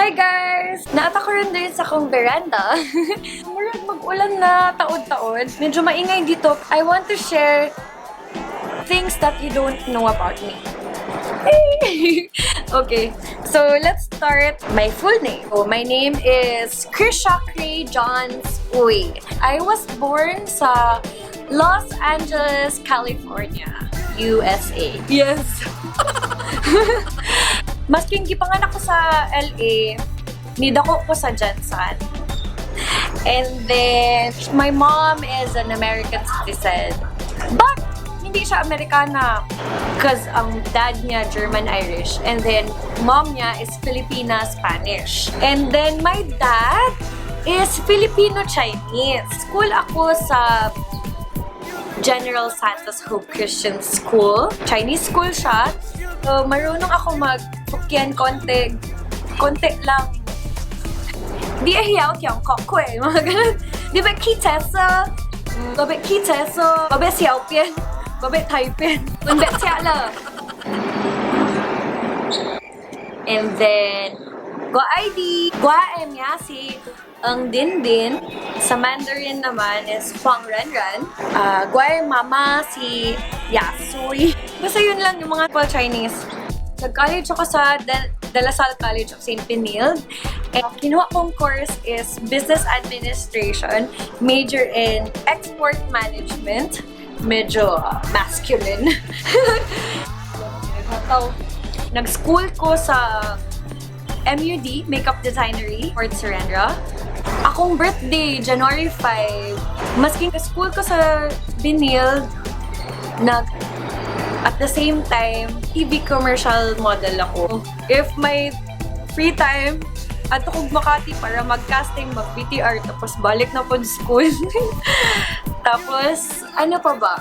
Hi guys! Naata ko rin din sa akong veranda. Murag mag-ulan na taod-taod. Medyo maingay dito. I want to share things that you don't know about me. Hey! Okay, so let's start my full name. So, my name is Krisha Cray Johns Uy. I was born sa Los Angeles, California, USA. Yes! Masking gipanganak ko sa LA, nidako ko sa Jensen. And then, my mom is an American citizen. But, hindi siya Amerikana. Because ang dad niya, German-Irish. And then, mom niya is Filipina-Spanish. And then, my dad is Filipino-Chinese. School ako sa General Santos Hope Christian School. Chinese school siya. So, marunong ako mag-Hokkien konti. Konti lang. Di ahiyaw tiyang kokwe. Mga ganun. Di ba kitesa? Babe kitesa. Babe xiaopian. Babe taipian. Babe la. And then, gua ID. Gua em si ang din din. Sa Mandarin naman is Huang Ren Ren. Gua mama si Yasui. Basta yun lang yung mga Chinese. Nag-college ako sa De La Salle College of St. Benilde. And kinuha kong course is Business Administration, major in Export Management. Medyo masculine. Nag-school ko sa MUD, Makeup Designery, Fort Serendra. Akong birthday, January 5. Masking school ko sa Benilde, at the same time, TV commercial model ako. If may free time, ato kog Makati para mag-casting, mag-VTR, tapos balik na pod school. Tapos, ano pa ba?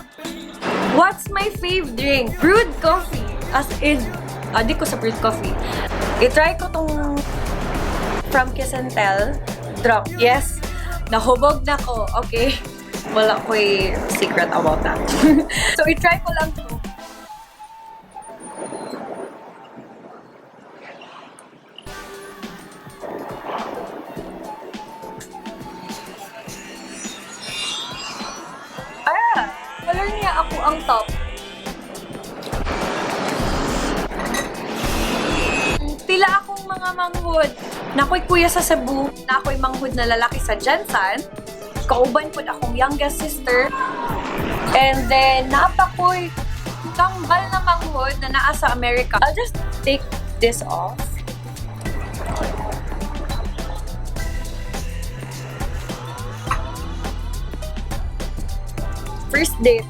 What's my fave drink? Brewed coffee. As in, di ko sa brewed coffee. I-try ko tong from Kiss and Tell. Drop. Yes. Nahubog na ko. Okay. Wala ko'y secret about that. So, i-try ko lang to. Ah! Color niya ako ang top. Pila akong mga manghod. Nakoy kuya sa Cebu, na ako'y manghod na lalaki sa Jensen. Kauban po akong youngest sister. And then, naapakoy kambal na manghod na naa sa America. I'll just take this off. First date.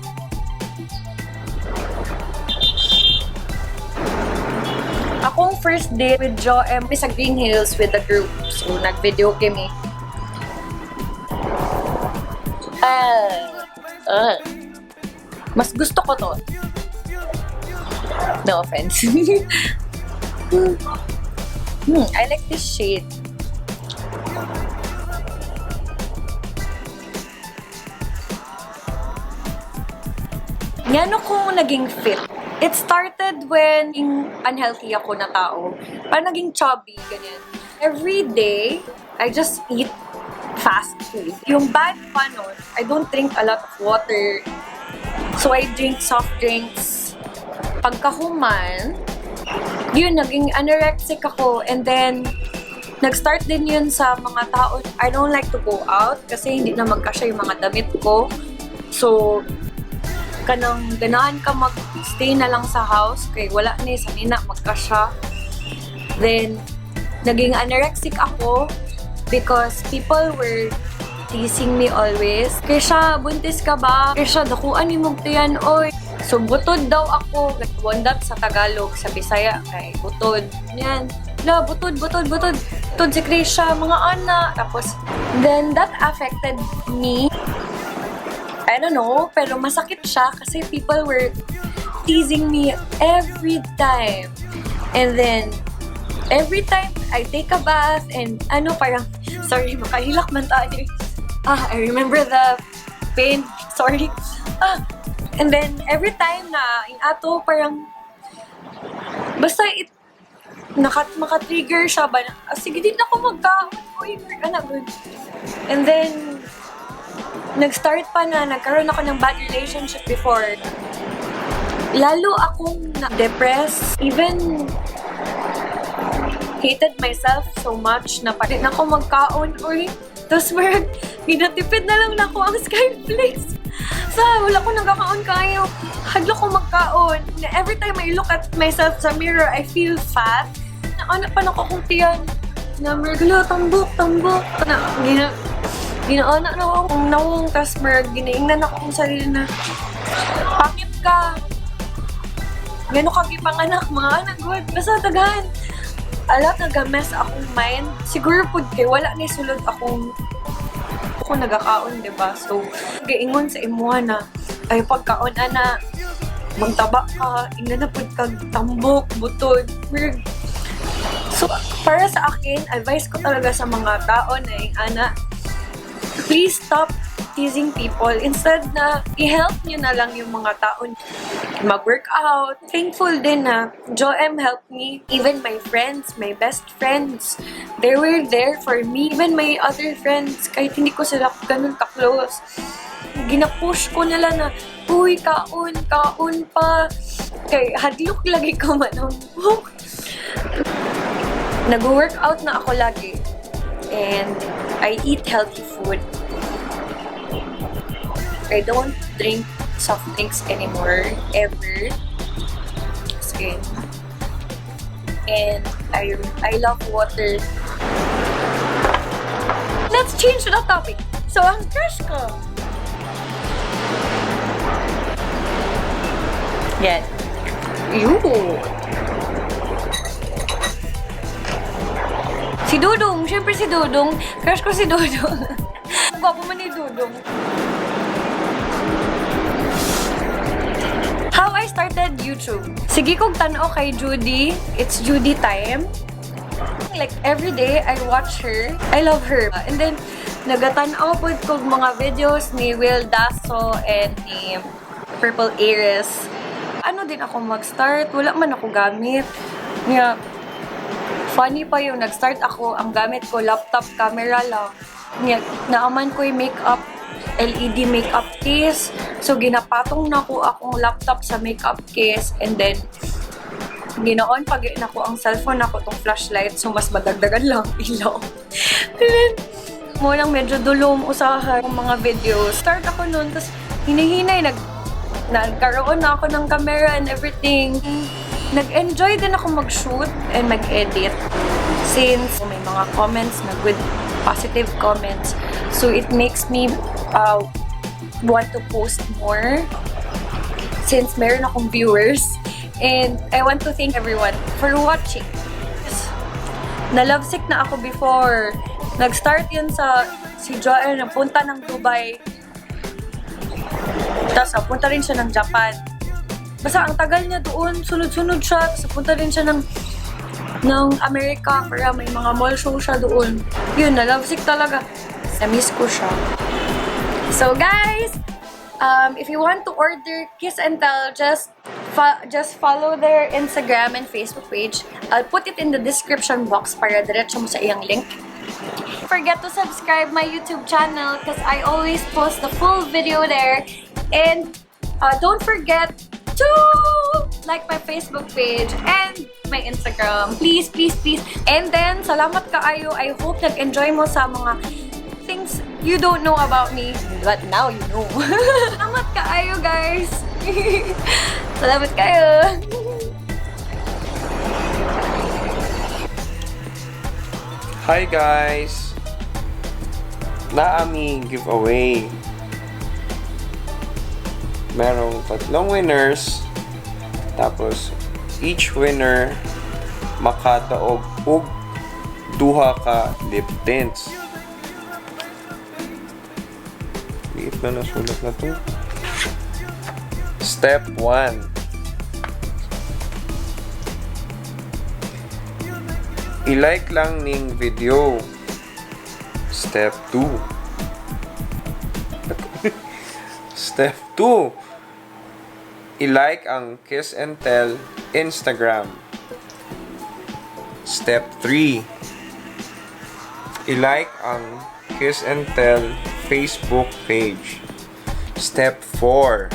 Akong first date with Jo M sa Green Hills with the group. So, nag-video kami. Mas gusto ko to. No offense. I like this shade. Ngano ko naging fit? It started when unhealthy ako na tao. Parang naging chubby, ganyan. Every day, I just eat fast food. Yung bad pa nun, I don't drink a lot of water. So, I drink soft drinks. Pagkahuman, yun, naging anorexic ako. And then, nag-start din yun sa mga tao. I don't like to go out kasi hindi na magkasya yung mga damit ko. So, kanang ganahan ka mag-stay na lang sa house kay wala ni sa nina magkasya. Then, naging anorexic ako because people were teasing me always. Krisha, buntis ka ba? Krisha, dakuan ni mong tiyan, oy. So, butod daw ako. Wondat sa Tagalog, sa Bisaya, kay butod. Yan. La, butod, butod, butod. Butod si Krisha, mga ana. Tapos, then that affected me. I don't know, pero masakit siya kasi people were teasing me every time. And then, every time I take a bath and ano, parang, sorry, makahilak man tayo. Ah, I remember the pain. Sorry. Ah, and then, every time na inato, parang, basta it, Maka-trigger siya ba? Na, "Ah, sige, di na ako magkaon. Uy, anak, good." And then, nag-start pa na, nagkaroon ako ng bad relationship before. Lalo akong na-depress. Even hated myself so much na pa na ako magkaon. Uy, tapos marag, ginatipid na lang nako ang Skyflakes. Sa, wala ko nagkakaon kayo. Hadlok ko magkaon. Na every time I look at myself sa mirror, I feel fat. Na ano pa nako akong tiyan. Na marag, "Hala, tambok, tambok." Na, ginaana na ako kung nawong, tas marag, ginaingnan ako kung sarili na, "Pangit ka. Gano'n ka gipanganak, mga anak, good." Basta daghan. Ala, nag-mess akong mind. Siguro pud kay wala ni sulod akong ako nagakaon, di ba? So, gaingon sa imuha na, "Ay, pagkaon, ana, magtaba ka, ingna na pud kag tambok, butod." So, para sa akin, advice ko talaga sa mga tao na yung ana, please stop teasing people. Instead na i-help nyo na lang yung mga tao mag-workout. Thankful din na Joem helped me. Even my friends, my best friends, they were there for me. Even my other friends, kahit hindi ko sila ganun ka-close, gina-push ko nila na, "Uy, kaon, kaon pa." Kay hadlok lagi ko manambok. Nag-workout na ako lagi. And I eat healthy food. I don't drink soft drinks anymore, ever. Skin. And I love water. Let's change the topic. So, ang crush ko. Yan. Yun. Si Dudong. Siyempre si Dudong. Crush ko si Dudong. Ang gwapo man ni Dudong. How I started YouTube. Sige kog tan-aw kay Judy. It's Judy time. Like, every day, I watch her. I love her. And then, nagatanaw po kog mga videos ni Will Daso and ni Purple Aries. Ano din ako mag-start? Wala man ako gamit. Yeah. Funny pa yung nag-start ako, ang gamit ko, laptop camera lang. Yeah, naaman ko yung makeup, LED makeup case. So, ginapatong na ko akong laptop sa makeup case and then, gina-on pag na ko ang cellphone ako tong flashlight, so mas madagdagan lang ilaw. And then, mo lang medyo dulom usahay ang mga videos. Start ako nun, tapos hinihinay, nagkaroon na ako ng camera and everything. Nag-enjoy din ako mag-shoot and mag-edit since may mga comments na good, positive comments. So it makes me want to post more since meron akong viewers. And I want to thank everyone for watching. Na-lovesick na ako before. Nag-start yun sa si Joel, napunta ng Dubai. Tapos napunta rin siya ng Japan. Basta ang tagal niya doon, sunod-sunod siya. Tapos napunta rin siya ng Amerika para may mga mall show siya doon. Yun, na-lovesick talaga. Na-miss ko siya. So guys, if you want to order Kiss and Tell, just follow their Instagram and Facebook page. I'll put it in the description box para diretso mo sa iyang link. Forget to subscribe my YouTube channel because I always post the full video there. And don't forget to like my Facebook page and my Instagram. Please, please, please. And then, salamat kaayo. I hope nag-enjoy mo sa mga things you don't know about me. But now you know. Salamat kaayo, guys. Salamat kayo. Hi guys! Naami giveaway. Merong tatlong winners. Tapos, each winner makadaog og duha ka lip tints. Liit na nasulat na to. Step 1. I-like lang ning video. Step 2. Step 2. I-like ang Kiss and Tell Instagram. Step 3. I-like ang Kiss and Tell Facebook page. Step 4.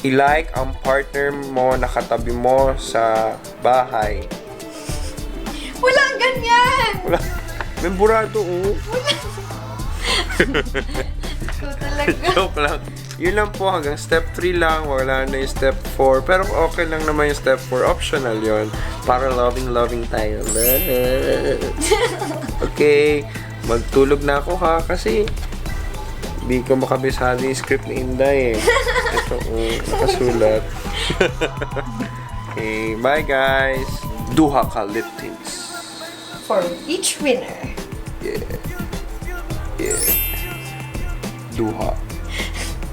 I-like ang partner mo na katabi mo sa bahay. Walang ganyan! Wala. May burado, oh. Ikaw talaga. Joke lang. Yun lang po, hanggang step 3 lang. Wala na yung step 4. Pero okay lang naman yung step 4. Optional yun. Para loving-loving tayo. Okay. Magtulog na ako ha. Kasi hindi ko makabisado yung script ni Inday eh. Ito, oh, nakasulat. Okay, bye guys. Duha ka lip tints. For each winner. Yeah. Yeah. Duha.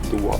Duha.